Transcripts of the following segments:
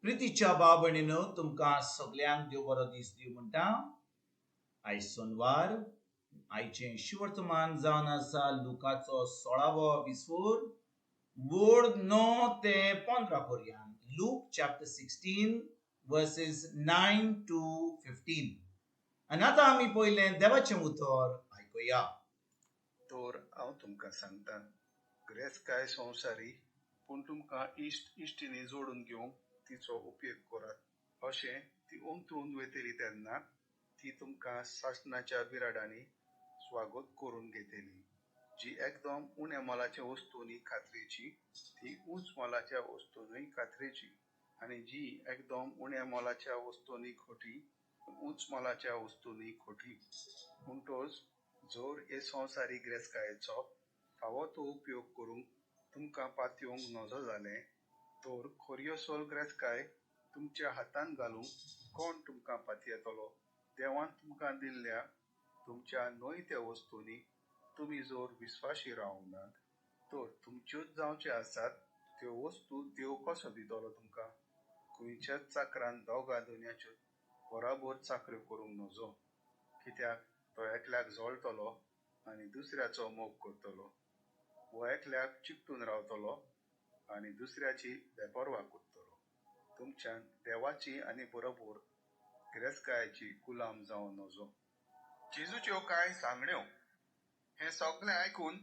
प्रितीच्या भाव भयणीनो, तुमकां सगल्यांक देव बरो दीस दिवं म्हणटा. आयज सोनवार. आयचें शुवर्तमान जावन आसा लुकाचो 16वो विस्फोर, वोड 9 ते 15 पर्यंत. Luke chapter 16 verses 9 to 15. आनी आतां आमी पयलें देवाचें उतर आयकुया. तर हांव तुमकां सांगता, गिरेस्तकाय संवसारी, पूण तुमकां इश्ट इश्टिणी जोडून घेवंक तिचो उपयोग करात. अशें ती अंतरून वयतली तेन्ना ती तुमकां सासणाच्या बिराडांनी स्वागत करून घेतली. जी एकदम उण्या मोलाच्या वस्तूंनी खात्रेची ती उंच मोलाच्या वस्तूंनी खात्रेची, आनी जी एकदम उण्या मोलाच्या वस्तूंनी खोटी उंच मोलाच्या वस्तूंनी खोटी. म्हणटच जर हे संवसारी गिरेस्तकायेचो फावो तो उपयोग करूंक तुमकां पातयेवंक नजो जालें तर खरी असल गिरेस्तकाय तुमच्या हातांत घालूंक कोण तुमकां पातयेतलो? देवान तुमकां दिल्ल्या तुमच्या न्हय त्या वस्तूंनी तुमी जर विस्वाशी रावंक नात तर तुमच्योच जावच्यो आसात त्यो वस्तू देव कसो दितलो तुमकां? खंयच्याच चाकरान दोगां धनयाच्यो बराबर चाकऱ्यो करूंक नजो, कित्याक तो एकल्याक जळटलो आनी दुसऱ्याचो मोग करतलो, वो एकल्याक चिकटून रावतलो आनी दुसऱ्याची बेपर्वा करतलो. तुमच्यान देवाची आनी बरोबर गिरेस्तकायेची गुलाम जावं नजो. जेजूच्यो कांय सांगण्यो. हें सगळें आयकून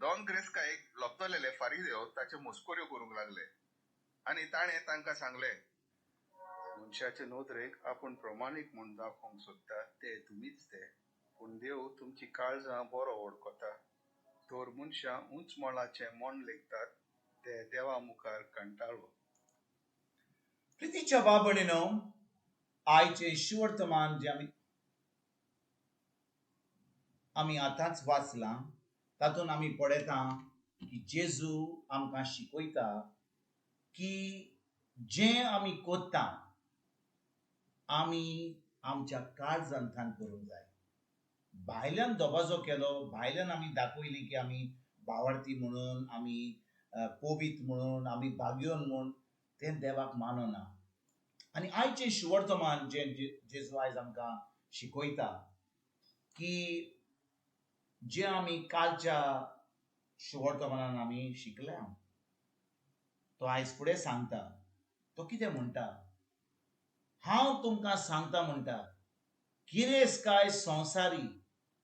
दोन गिरेस्तकायेक लपतलेले फारिदेव ताच्यो मस्कऱ्यो करूंक लागले, आनी ताणें तांकां सांगलें, मनशाचे नदरेक आपूण प्रमाणीक म्हूण दाखोवंक सोदता ते तुमीच ते, पूण देव तुमची काळजां बरो वळखता. तर मनशां उंच मोलाचें मन लेखतात ते देवा मुखार कंटाळो. प्रितीच्या भाव भयणीनो, आयचें शुवर्तमान जें आमी आतांच वाचलां तातूंत आमी पळयता की जेजू आमकां शिकयता की जें आमी कोत्ता आमी आमच्या काळजांतल्यान करूंक जाय. भायल्यान दबाजो केलो, भायल्यान आमी दाखयली की आमी भावार्थी म्हणून, आमी पवित्र म्हणून, आमी भाग्योन म्हूण, तें देवाक मानना. आनी आयचें शुवर्तमान जें जेजू आयज आमकां शिकयता की जें आमी कालच्या शुवर्तमानान आमी शिकल्या, तो आयज फुडें सांगता. तो कितें म्हणटा? हांव तुमकां सांगता म्हणटा, गिरेस्तकाय संवसारी,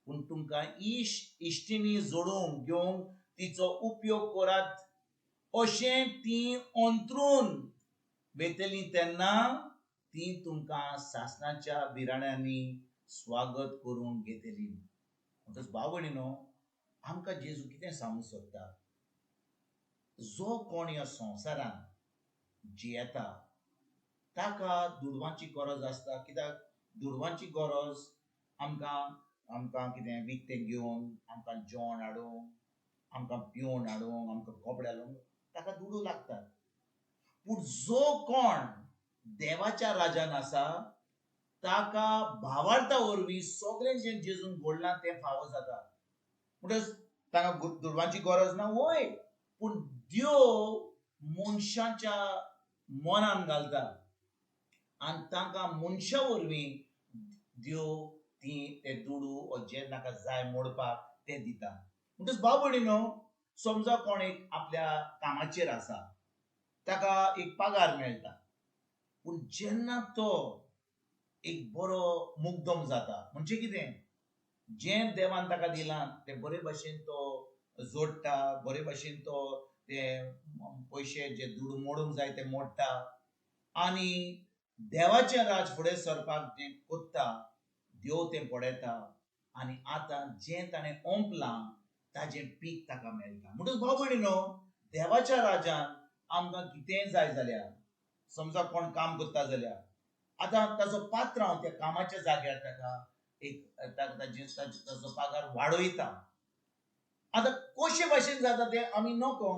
पूण तुमकां इश्ट इश्टिणी जोडूंक घेवंक तिचो उपयोग करात. अशें ती अंतरून वेतली तेन्ना ती तुमकां सासणाच्या बिराण्यांनी स्वागत करून घेतली. म्हणटच भाव भयणीनो, आमकां जेजू कितें सांगूंक सोदता? जो कोण ह्या संवसारांत जियेता ताका दुडवांची गरज आसता. कित्याक दुडवांची गरज आमकां आमकां कितें विकतें घेवन आमकां जेवण हाडूंक, आमकां पिवण हाडूंक, आमकां कपडे हाडूंक ताका दुडू लागतात. पूण जो कोण देवाच्या राजान आसा ताका भावार्था वरवीं सगळें जें जेजून घडलां तें फावो जाता. म्हणटच ताका दुडवांची गरज ना वय, पूण देव मनशाच्या मनान घालता आनी तांकां मनशा वरवीं देव ती ते दुडू ओ जे ताका जाय मोडपाक ते दिता. म्हणटच भाव भयणीनो, समजा कोण एक आपल्या कामाचेर आसा, ताका एक पगार मेळटा, पूण जेन्ना तो एक बरो मुग्दम जाता, म्हणजे कितें, जें देवान ताका दिलां तें बरे भाशेन तो जोडटा, बरे भाशेन तो ते पयशे जे दुडू मोडूंक जाय ते मोडटा आनी देवाचें राज फुडें सरपाक जें कोत्ता देव तें पळयता आनी आतां जें ताणें ओंपलां ताजें पीक ताका मेळटा. म्हणटच भाव भयणीनो, देवाच्या राजान आमकां कितेंय जाय जाल्यार, समजा कोण काम करता जाल्यार आतां ताजो पात्रांव त्या कामाच्या जाग्यार ताका एक ताजो पगार वाडयता. आतां कशे भाशेन जाता तें आमी नको,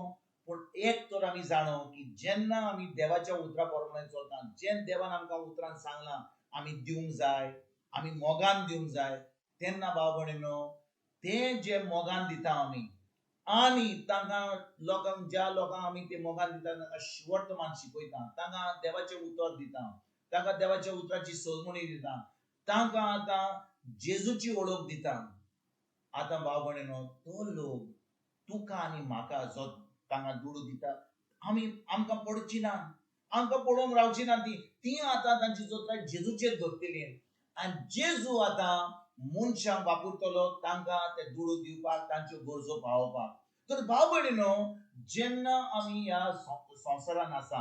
पूण एक तर आमी जाणो की जेन्ना आमी देवाच्या उतरा प्रमाणे चलता, जें देवान आमकां उतरान सांगलां आमी दिवंक जाय, आमी मोगान दिवंक जाय, तेन्ना भाव भयणीनो तें जें मोगान दिता आमी, आनी तांकां लोकांक, ज्या लोकांक आमी ते मोगान दिता तांकां वर्तमान शिकयता, तांकां देवाचें उतर दिता, तांकां देवाच्या उतराची सजमणी दिता, तांकां आतां जेजूची वळख दिता. आतां भाव भयणीनो, तो लोक तुका आनी म्हाका जो तांकां दुडू दिता, आमी आमकां पडची ना, आमकां पळोवंक रावची ना. ती ती आतां तांची जोत्राय जेजूचेर धरतली आनी जेजू आतां मनशांक वापरतलो तांकां ते दुडू दिवपाक, तांच्यो गरजो पावोवपाक. तर भाव भयणीनो, जेन्ना आमी ह्या संवसारान आसा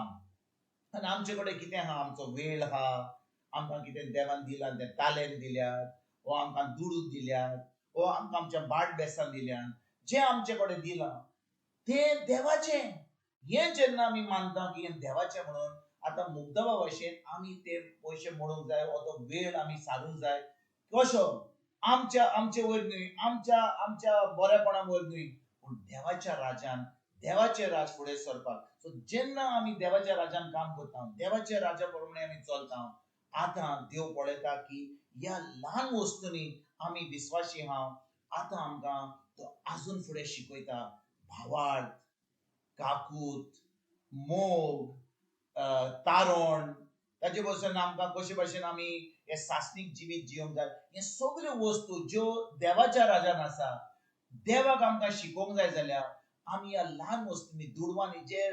आनी आमचे कडेन कितें आहा, आमचो वेळ आहा, आमकां कितें देवान दिलां तें तालेंत दिल्यात, वो आमकां दुडू दिल्यात, वो आमकां आमच्या बाट बेसां दिल्यात, जें आमचे कडेन दिलां तें देवाचें. हें जेन्ना आमी मानता की हें देवाचें म्हणून, आतां मुग्धबा भशेन आमी ते पयशे मोडूंक जाय, वो तो वेळ आमी सारूंक जाय. कसो? आमच्या आमचे वयर न्हय, आमच्या आमच्या बरेपणा वयर न्हय, पूण देवाच्या राजान, देवाचें राज फुडें सरपाक. सो जेन्ना आमी देवाच्या राजान काम करता, देवाच्या राजा प्रमाणे आमी चलता, आतां देव पळयता की ह्या ल्हान वस्तूंनी आमी विस्वाशी आहा. आतां आमकां तो आजून फुडें शिकयता भावार्थ, काकूत, मोग, तारण, ताजे पासून आमकां कशे भाशेन आमी हे सासणीक जिवीत जियोंक जाय. हे सगल्यो वस्तू ज्यो देवाच्या राजान आसा, देवाक आमकां शिकोवंक जाय जाल्यार आमी ह्या ल्हान वस्तूंनी, दुडवांनी, जे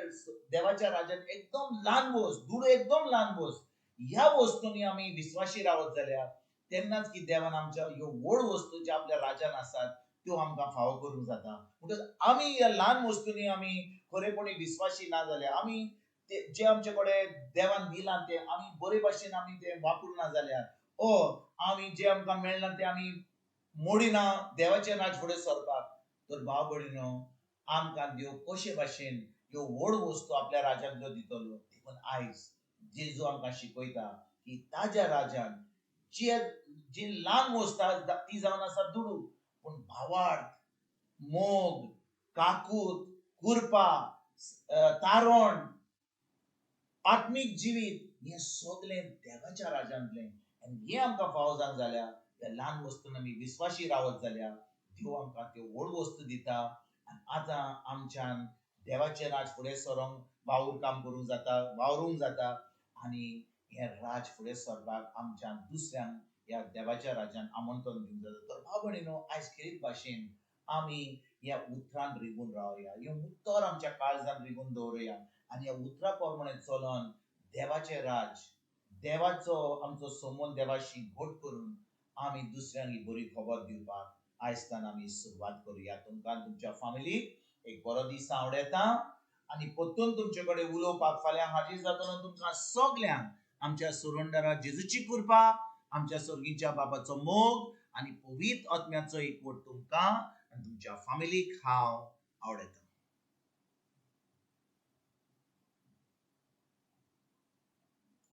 देवाच्या राजान एकदम ल्हान वस्त, दुडू एकदम ल्हान वस्त, ह्या वस्तूंनी आमी विस्वाशी रावत जाल्यार तेन्नाच की देवान आमच्या ह्यो व्हड वस्तू ज्या आपल्या राजान आसात त्यो आमकां फावो करूंक जाता. म्हणटकच आमी ह्या ल्हान वस्तूंनी आमी खरेपणी विस्वाशी ना जाल्यार, आमी ते जे आमचे कडेन देवान दिलां ते आमी बरे भाशेन आमी ते वापरूना जाल्यार, ओ आमी जे आमकां मेळना ते आमी मोडिना देवाचें राज फुडें सरपाक, तर भाव भयणीनो, आमकां देव कशे भाशेन ह्यो व्हड वस्तू आपल्या राजान जो दितलो. देखून आयज जेजू आमकां शिकयता की ताज्या राजान जे जी ल्हान वस्त आसा ती जावन आसा दुडू, पूण भावार्थ, मोग, काकूत, कुरपा, तारण, आत्मीक जिवीत, हें सगलें देवाच्या राजांतलें. आनी हें आमकां फावो जावंक जाल्यार ह्या ल्हान वस्तून आमी विस्वाशी रावत जाल्यार देव आमकां त्यो व्हड वस्तू दिता. आनी आतां आमच्यान देवाचें राज फुडें सरोंक वावर काम करूंक जाता, वावरूंक जाता, आनी हें राज फुडें सरपाक आमच्यान दुसऱ्यांक ह्या देवाच्या राजान आमंत्रण दिवंक जाता. तर भाव भयणीनो, आयज खेरीत भाशेन आमी ह्या उतरान रिगून रावया, हें उतर आमच्या काळजान रिगून दवरुया आनी ह्या उतरा प्रमाणे चलोन देवाचें राज, देवाचो आमचो संबंद देवाशी घट करून आमी दुसऱ्यांक ही बरी खबर दिवपाक आयजतान आमी सुरवात करुया. तुमकां तुमच्या फामिलीक एक बरो दीस आवडयता आनी परतून तुमचे कडेन उलोवपाक फाल्यां हाजीर जातलो. तुमकां सगल्यांक आमच्या सुरंडरा जेजूची कृपा, आमच्या सर्गीच्या बाबाचो मोग आनी पवित्र आत्म्याचो एकवट तुमकां आनी तुमच्या फामिलीक हांव आवडयता.